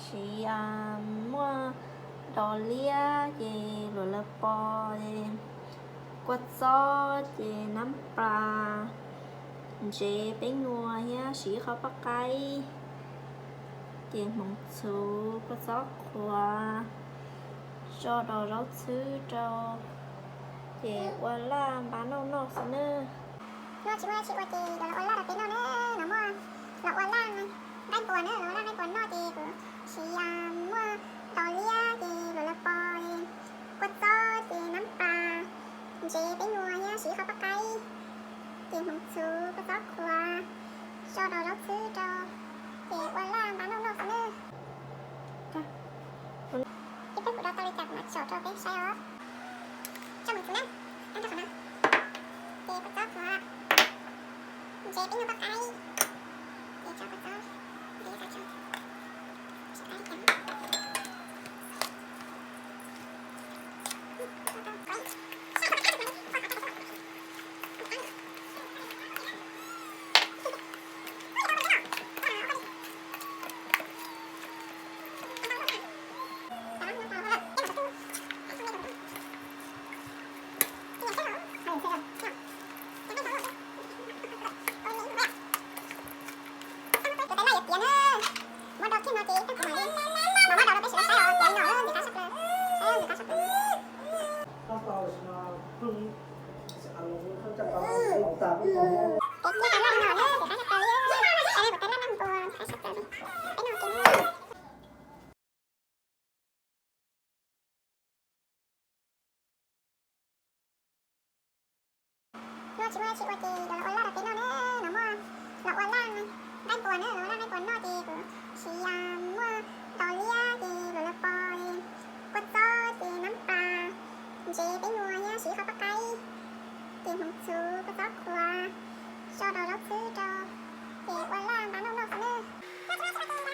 Siv muaj dos liab ces luam laws pos, kua txob ces nab plas, ntsev peb nyuas thiab siv ib qho poj qaib, ces hmoov txhuv, kua txob qhuav, tso dos zaub txhwb rau, ces ua laj npab noj noj xwb nawb. Noj tsis muaj dab tsi ua ces los ua laj rau peb noj na. No muaj los ua laj nqaij npuas na, los ua laj nqaij npuas noj ces kuv siv muaj dos liab ces luam laws pos, kua txob ces nab plas, ntsev peb nyuas thiab siv ib qho poj qaib, ces hmoov txhuv, kua txob qhuav, tso dos zaub txhwb rau, ces ua laj npab noj noj xwb nawb. Ib pliag kuv do tau li cas kuv mam tsom rau peb saib os. Tso hmoov txhuv na, rau qhov no, ces kua txob qhuav, ntsev peb nyuas poj qaib, ces tso kua txob, Noj tsis muaj dab tsi ua ces los ua laj rau peb noj na. No muaj los ua laj nqaij npuas na, los ua laj nqaij npuas noj ces kuv siv muaj dos liab ces luam laws pos, kua txob ces nab plas, ntsev peb nyuas thiab siv ib qho poj qaib, ces hmoov txhuv, kua txob qhuav, tso dos zaub txhwb rau, ces ua laj npab noj noj xwb nawb.